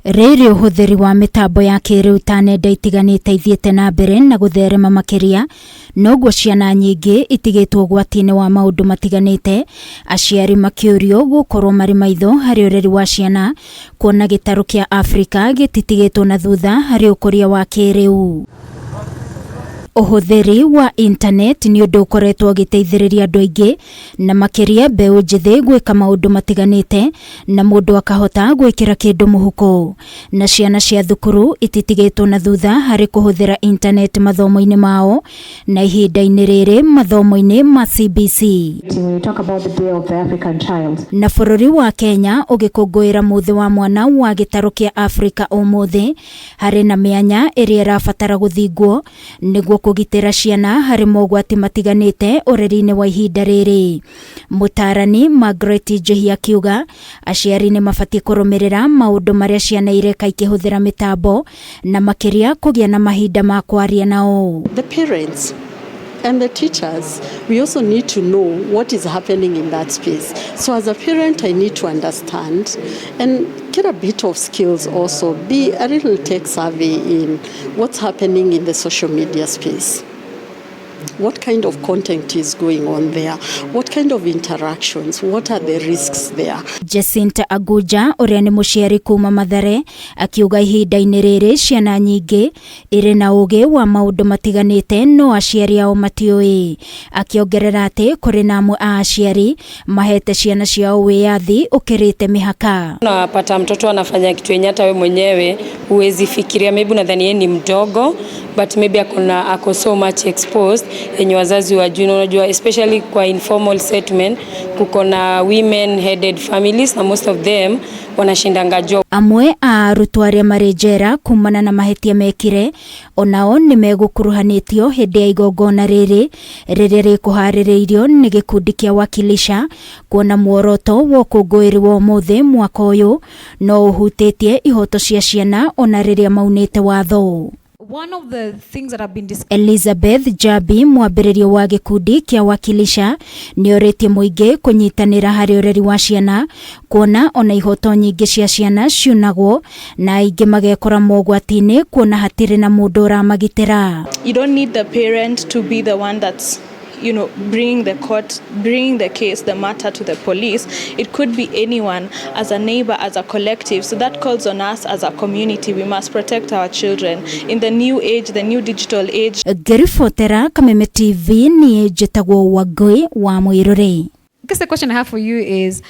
Rĩrĩ ũhũthĩri wa mĩtambo ya kĩrĩu ta nenda itiganĩte ithiĩte na mbere na gũtherema makĩria, noguo ciana nyingĩ itigĩtwo ũgwati-inĩ wa maũndũ matiganĩte, aciari makĩũrio gũkorwo marĩ maitho harĩ ũreri wa ciana, kuona gĩtarũ kĩa Afrika gĩtitigĩtwo na thutha harĩ ũkũria wa kĩrĩu. Ũhũthĩri wa internet nĩ ũndũ ũkoretwo ũgĩteithĩrĩria andũ aingĩ na makĩria mbeũ njĩthĩ gwĩka maũndũ matiganĩte na mũndũ akahota gwĩkĩra kĩndũ mũhuko. Na ciana cia thukuru ititigĩtwo na thutha harĩ kũhũthĩra internet mathomo-inĩ mao na ihinda-inĩ rĩrĩ mathomo-inĩ ma CBC. When you talk about the Day of the African Child, Na bũrũri wa Kenya ũgĩkũngũĩra mũthĩ wa mwana wa gĩtarũ kĩa Afrika ũmũthĩ, harĩ na mĩanya ĩrĩa ĩrabatara gũthingwo nĩguo kũgitĩra ciana harĩ mogwati matiganĩte ũreri-inĩ wa ihinda rĩrĩ. Mũtaarani Margaret Njihia akiuga aciari nĩ mabatiĩ kũrũmĩrĩra maũndũ marĩa ciana ireka ikĩhũthĩra mĩtambo na makĩria kũgĩa na mahinda ma kwaria nao. The parents and the teachers, we also need to know what is happening in that space. So as a parent, I need to understand and get a bit of skills also, be a little tech savvy in what's happening in the social media space. What kind of content is going on there? What kind of interactions? What are the risks there? Jacinta Aguja ũrĩa nĩ mũciari kuma Mathare akiuga ihinda-inĩ rĩrĩ ciana nyingĩ irĩ na ũgĩ wa maũndũ matiganĩte no aciari ao matiũĩ. Akĩongerera atĩ kũrĩ na amwe a aciari mahete ciana ciao wĩyathi ũkĩrĩte mĩhaka. Unapata mtoto anafanya kitu yenye hata we mwenyewe huwezi fikiria, maybe unadhani yeye ni mdogo, but maybe akona ako so much exposed yenye wazazi wajui. Na unajua, especially kwa informal settlement, kuko na women headed families na most of them wanashindanga job. Amwe a arutwo arĩa marĩ njera kumana na mahĩtia mekire onao nĩ megũkuruhanĩtio hĩndĩ ya igongona rĩrĩ rĩrĩa rĩkũharĩrĩirio nĩ gĩkundi kĩa Wakilisha, kuona muoroto wa ũkũngũĩri wa ũmũthĩ mwaka ũyũ no ũhutĩtie ihoto cia ciana ona rĩrĩa maunĩte watho. One of the things that have been discussed Elizabeth Jabi, mwambĩrĩria wa gĩkundi kĩa Wakilisha, nĩ orĩtie mũingĩ kũnyitanĩra harĩ ũreri wa ciana, kuona ona ihoto nyingĩ cia ciana ciunagwo na aingĩ magekora mogwati-inĩ kuona hatirĩ na mũndũ ũramagitĩra. You don't need the parent to be the one that's bringing the court, bringing the case, the matter to the police. It could be anyone, as a neighbor, as a collective. So that calls on us as a community. We must protect our children in the new age, the new digital age. Ngĩribotera Kameme TV, niĩ njĩtagwo Wangũi wa Mwĩrũrĩ. I guess the question I have for you is